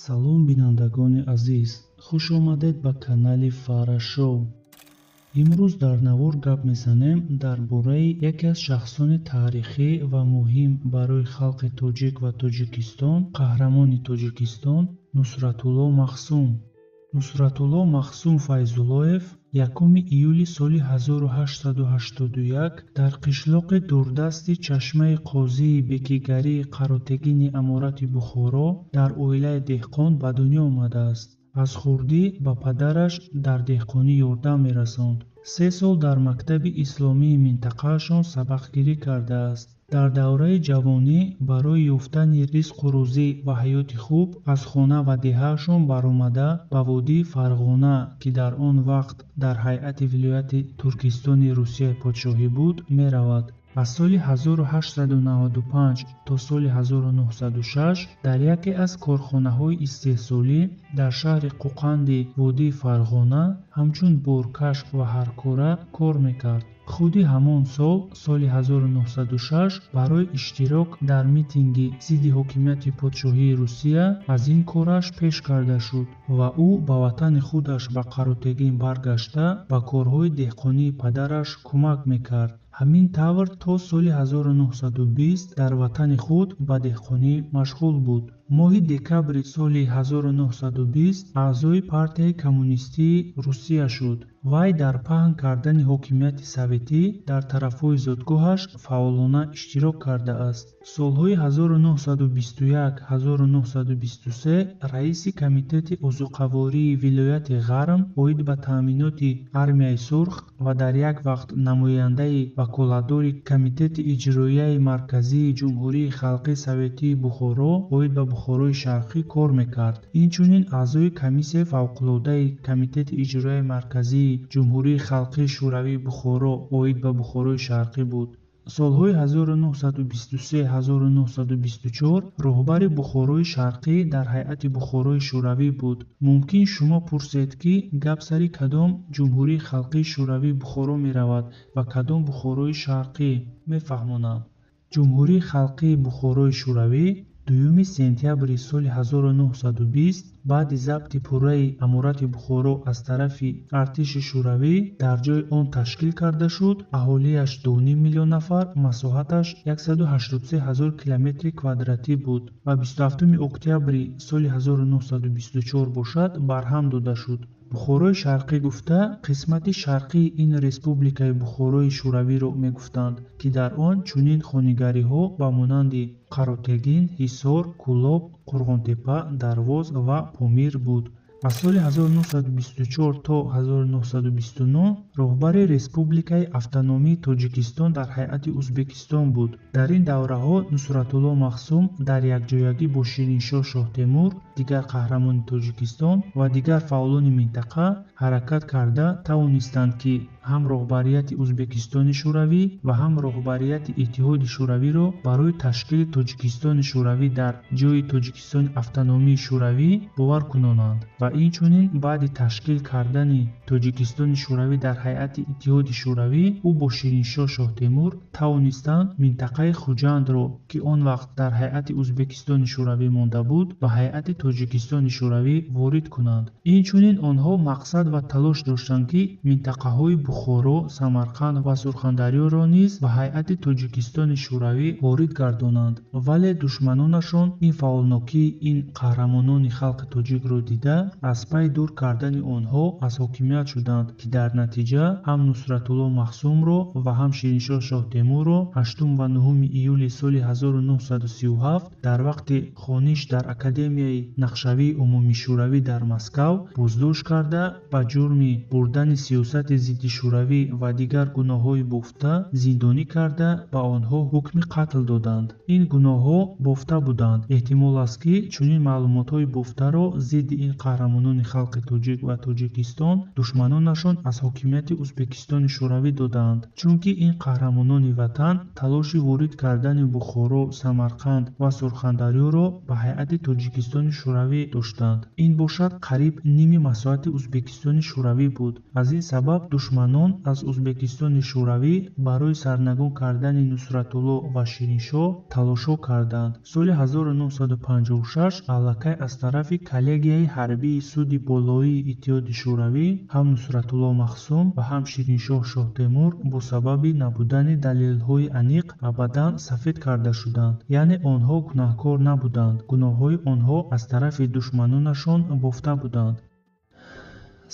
Салом, бинандагони азиз, хуш омадед ба канали Фара Шоу. Имрӯз дар навор гап мезанем дар бораи яке аз шахсони таърихӣ ва муҳим барои халқи тоҷик ва Тоҷикистон, қаҳрамони Тоҷикистон Нусратулло Махсум. Нусратулло Махсум Файзуллоев 1 июли соли 1881 дар қишлоқи дурдасти Чашмаи Қозии Бекигарии Қаротегини Аморати Бухоро дар оилаи деҳқон ба дунё омадааст. Аз хурдӣ ба падараш дар деҳқонӣ ёрдам мерасонд. 3 сол дар мактаби исломии минтақаашон сабақгирӣ кардааст. Дар давраи ҷавонӣ барои ёфтани ризқу рӯзӣ ва ҳаёти хуб аз хона ва деҳаашон баромада ба водии Фарғона, ки дар он вақт дар ҳайати вилояти Туркистони Русияи подшоҳӣ буд, меравад. Аз соли 1895 то соли 1906 дар яке аз корхонаҳои истеҳсолӣ дар шаҳри Қӯқанди водии Фарғона ҳамчун боркаш ва ҳаркора кор мекард. Худи ҳамон сол, соли 1906, барои иштирок дар митинги зидди ҳокимияти подшоҳии Русия аз ин кораш пеш карда шуд ва ӯ ба ватани худаш ба Қаротегин баргашта ба корҳои деҳқонии падараш кӯмак мекард. Ҳамин тавр то соли 1920 дар ватани худ ба деҳқонӣ машғул буд. Моҳи декабри соли 1920 аъзои партияи коммунистии Русия шуд. Вай дар паҳн кардани ҳокимияти советӣ дар тарафҳои зодгоҳаш фаъолона иштирок кардааст. Солҳои 1921-1923 раиси Комитети озуқавории вилояти Ғарм оид ба таъминоти Армияи Сурх ва дар як вақт намояндаи ваколатдори Комитети иҷроияи Марказии Ҷумҳурии Халқии Советии Бухоро оид ба Бухорои Шарқӣ кор мекард. Инчунин аъзои Комиссияи фавқулодаи Комитети иҷроияи Марказии Ҷумҳурии Халқии Шӯравии Бухоро оид ба Бухорои Шарқӣ буд. Солҳои 1923-1924 роҳбари Бухорои Шарқӣ дар ҳайати Бухорои Шӯравӣ буд. Мумкин шумо пурсед, ки гап сари кадом Ҷумҳурии Халқии Шӯравии Бухоро меравад ва кадом Бухорои Шарқӣ? Мефаҳмонам. Ҷумҳурии Халқии Бухорои Шӯравӣ 2 сентябри соли 1920 баъди забти пурраи Аморати Бухоро аз тарафи артиши Шӯравӣ дар ҷои он ташкил карда шуд. Аҳолиаш 2,5 миллион нафар, масоҳаташ 183 ҳазор километри квадратӣ буд ва 27 октябри соли 1924 бошад барҳам дода шуд. Бухорои Шарқӣ гуфта қисмати шарқии ин республикаи Бухорои Шӯравиро мегуфтанд, ки дар он чунин хонигариҳо ба монанди Қаротегин, Ҳисор, Кӯлоб, Қурғонтеппа, Дарвоз ва Помир буд. Аз соли 1924 то 1929 роҳбари Республикаи Автономии Тоҷикистон дар ҳайати Ӯзбекистон буд. Дар ин давраҳо Нусратулло Махсум дар якҷоягӣ бо Шириншоҳ Шоҳтемур, дигар қаҳрамони Тоҷикистон ва дигар фаъолони минтақа ҳаракат карда тавонистанд, ки ҳам роҳбарияти Ӯзбекистони Шӯравӣ ва ҳам роҳбарияти Иттиҳоди Шӯравиро барои ташкили Тоҷикистони Шӯравӣ дар ҷои Тоҷикистони Автономии Шӯравӣ бовар кунонанд ва инчунин баъди ташкил кардани Тоҷикистони Шӯравӣ дар ҳайати Иттиҳоди Шӯравӣ ӯ бо Шириншоҳ Шоҳтемур тавонистанд минтақаи Хуҷандро, ки он вақт дар ҳайати Ӯзбекистони Шӯравӣ монда буд, ба ҳайати Тоҷикистони Шӯравӣ ворид кунанд. Инчунин онҳо мақсад ва талош доштанд, ки минтақаҳои Бухоро, Самарқанд ва Сурхандарёро низ ба ҳайати Тоҷикистони Шӯравӣ ворид гардонанд. Вале душманонашон ин фаъолнокии ин қаҳрамонони халқи тоҷикро дида, аз пай дур кардани онҳо аз ҳокимият шуданд, ки дар натиҷа ҳам Нусратулло Махсумро ва ҳам Шириншоҳ Шоҳтемурро 8 ва 9 июли соли 1937 дар вақти хониш дар Академияи нақшавии умумишӯравӣ дар Москав боздошт карда, ба ҷурми бурдани сиёсати зиддишӯравӣ ва дигар гуноҳҳои бофта зиндонӣ карда, ба онҳо ҳукми қатл доданд. Ин гуноҳҳо бофта буданд. Эҳтимол аст, ки чунин маълумотҳои бофтаро зидди ин қаҳрамон қаҳрамонони халқи тоҷик ва Тоҷикистон душманонашон аз ҳокимияти Узбекистони Шӯравӣ додаанд, чунки ин қаҳрамонони ватан талоши ворид кардани Бухоро, Самарқанд ва Сурхандарёро ба ҳайати Тоҷикистони Шӯравӣ доштанд. Ин бошад қариб ними масоҳати Узбекистони Шӯравӣ буд. Аз ин сабаб душманон аз Узбекистони Шӯравӣ барои сарнагун кардани Нусратулло ва Шириншоҳ талошҳо карданд. Соли 1956 аллакай аз тарафи коллегияи ҳарбии суди болоии Иттиҳоди Шӯравӣ ҳам Нусратулло Махсум ва ҳам Шириншоҳ Шоҳтемур бо сабаби набудани далелҳои аниқ абадан сафед карда шуданд. Яъне онҳо гунаҳкор набуданд. Гуноҳҳои онҳо аз тарафи душманонашон бофта буданд.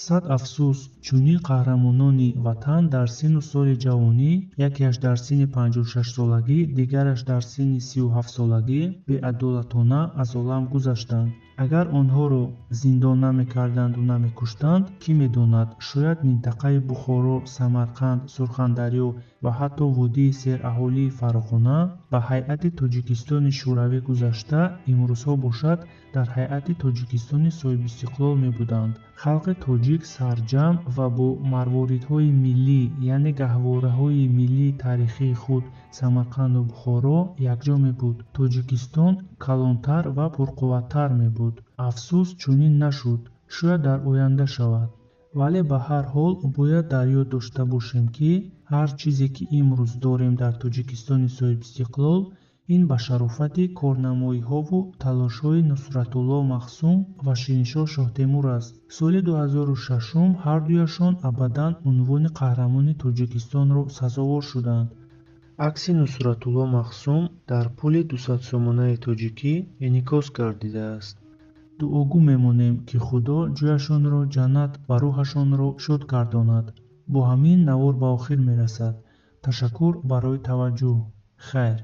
Сад афсӯс, чунин қаҳрамонони ватан дар синну соли ҷавонӣ, якеаш дар синни 56-солагӣ, дигараш дар синни 37-солагӣ беадолатона аз олам гузаштанд. Агар онҳоро зиндон намекарданду намекуштанд, кӣ медонад, шояд минтақаи Бухоро, Самарқанд, Сурхандарё ва ҳатто водии сераҳолии Фарғона ба ҳайати Тоҷикистони Шӯравӣ гузашта, имрӯзҳо бошад дар ҳайати Тоҷикистони соҳибистиқлол мебуданд. Халқи тоҷик сарҷамъ ва бо марворидҳои миллӣ, яъне гаҳвораҳои миллии таърихии худ Самарқанду Бухоро якҷо мебуд. Тоҷикистон калонтар ва пурқувваттар мебуд. Афсӯс, чунин нашуд. Шояд дар оянда шавад. Вале ба ҳар ҳол бояд дар ёд дошта бошем, ки ҳар чизе ки имрӯз дорем дар Тоҷикистони соҳибистиқлол, ин ба шарофати корнамоиҳову талошҳои Нусратулло Махсум ва Шириншоҳ Шоҳтемур аст. Соли 2006 ҳардуяшон абадан унвони қаҳрамони Тоҷикистонро сазовор шуданд. Акси Нусратулло Махсум дар пули 200 сомонаи тоҷикӣ инъикос гардидааст. Дуогӯ мемонем, ки Худо ҷояшонро ҷаннат ва рӯҳашонро шод гардонад. Бо ҳамин навор ба охир мерасад. Ташаккур барои таваҷҷӯҳ. Хайр.